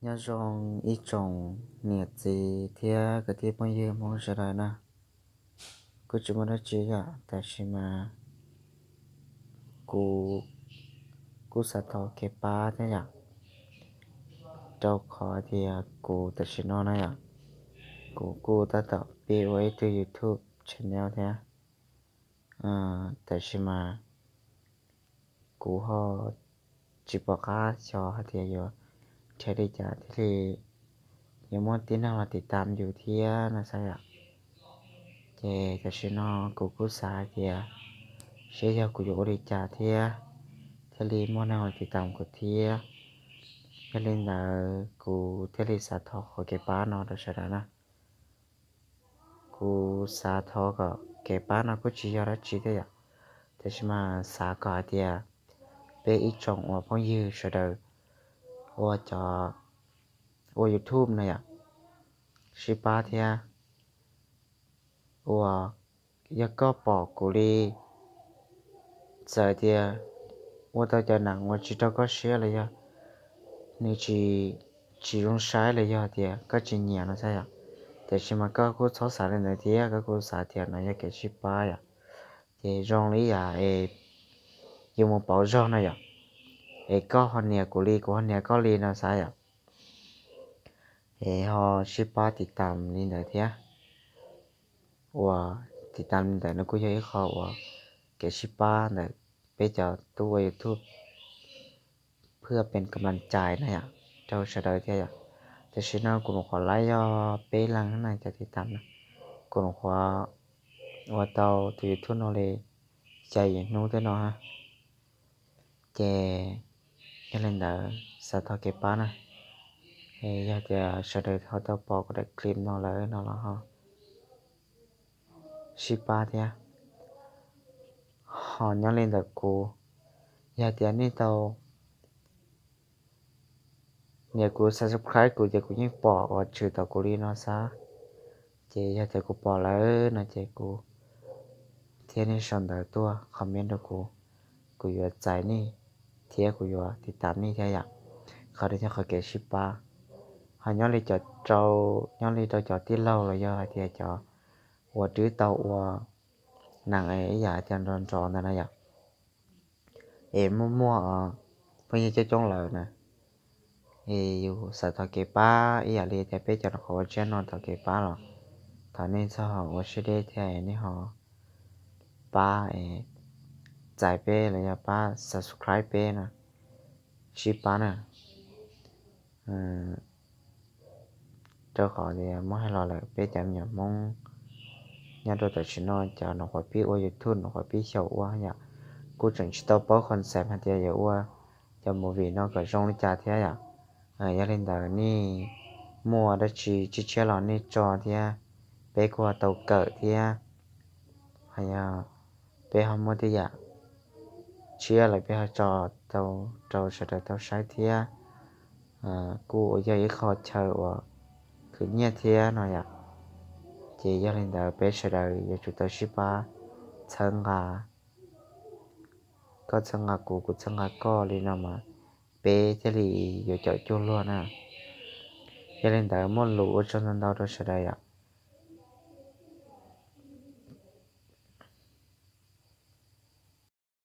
Nyob zoo ib tsoom niam txiv thiab kwv tij phooj ywg Hmoob sawv daws na. Kuj tsis muaj dab tsi yom, tab sis mas kuv kuj xav thov kev pab thiab yom, rau qhov tias kuv tam sim no na yom, kuv kuj tab tom pib ua ib tug YouTube channel thiab. Tab sis mas kuv ho tsis pom qab xyov hais tias yuav nrhiav li cas thiaj li yuav muaj tib neeg los tiv tam yus thiab no xav yom. Ces tam sim no kuv kuj xav hais tias saib yog kuv yuav ua li cas thiab thiaj li muaj neeg los tiv tam kuv thiab. Yog li ntawd kuv thiaj li xav thov qhov kev pab no rau sawv daws na. Kuv xav thov kom kev pab no kuj tsis yog dab tsi thiab yom, tab sis mas xav kom hais tias peb ib tsoom uas phooj ywg sawv daws ua cov ua YouTube no yom, sib pab thiab. Ua, yog koj pom kuv li, txawm tias ua tau cov neeg uas tsis raug koj siab los yog nws tsis, tsis zoo saib los yog tias koj tsis nyiam no xav yom, tiam sis mas koj kuj txhob xav li ntawd thiab, koj kuj xav tias no yog kev sib pab yom. Ces zoo li yam es yus mus pauv zog no yom, es koj ho nias kuv li kuv ho nias koj li no xav yom, es ho sib pab tiv tam li ntawd thiab. Ua, tiv tam li ntawd no kuj yog ib qho uas kev sib pab ntawm peb cov tub ua YouTube phwj pes kam las cais na yom, rau sawv daws thiab yom. Tam sim no kuv nyuam qhuav laib yog peb leeg na cov tiv tam na, kuv nyuam qhuav ua tau tus YouTube no li xya yim hnub thiab no. Ces yog li ntawd xav thov kev pab na, yog tias sawv daws ho tau pom kuv daim clip no lawm no los ho sib pab thiab. Ho nyob li ntawm kuv, yog tias nej tau nias kuv subscribe kuv ces kuv yeej pom uas tshwm tau kuv li no xav. Ces yog tias kuv pom lawm no ces kuv thiab nej sau ntawv tuaj comment rau kuv, kuv yuav txais nej thiab kuv yuav tiv tam nej thiab yom. Qhov no yog qhov kev sib pab. Ho nyob li cov rau, nyob li rau cov tij laug los yog hais tias cov uas twb tau ua neeg ib yam cov nrov nrov ntawd na yom, es muaj muaj phooj ywg coob coob lawm na, es yus xav thov kev pab ib yam li tias peb cov no qhov ua tsiab no thov kev pab los thov nej txhob ho ua siab deb thiab nej ho pab es txais peb los yog pab subscribe peb no, sib pab na. Rau qhov tias muab hais los lawm peb cov me nyuam Hmoob nyob rau tam sim no cov nyuam qhuav pib ua YouTube nyuam qhuav pib xyaum ua yom, kuj tseem tsis tau paub concept hais tias yuav ua cov movie no kom zoo li cas thiab yom. Yog li ntawd nej muaj dab tsi tshiab tshiab los nej tso thiab peb kuj ho tau kawm thiab. Ho yog peb ho muaj tej yam tshiab lawm peb ho tso tau rau sawv daws tau saib thiab. Kuj ua yog ib qho chaw uas khwv nyiaj thiab no yom. Ces yog li ntawd peb sawv daws yuav tsum tau sib pab txhawb nqa, koj txhawb nqa kuv, kuv txhawb nqa koj li no mas peb thiaj li yuav caum cuag luag na. Yog li ntawd muaj lus ua tsaug ntau ntau rau sawv daws yom.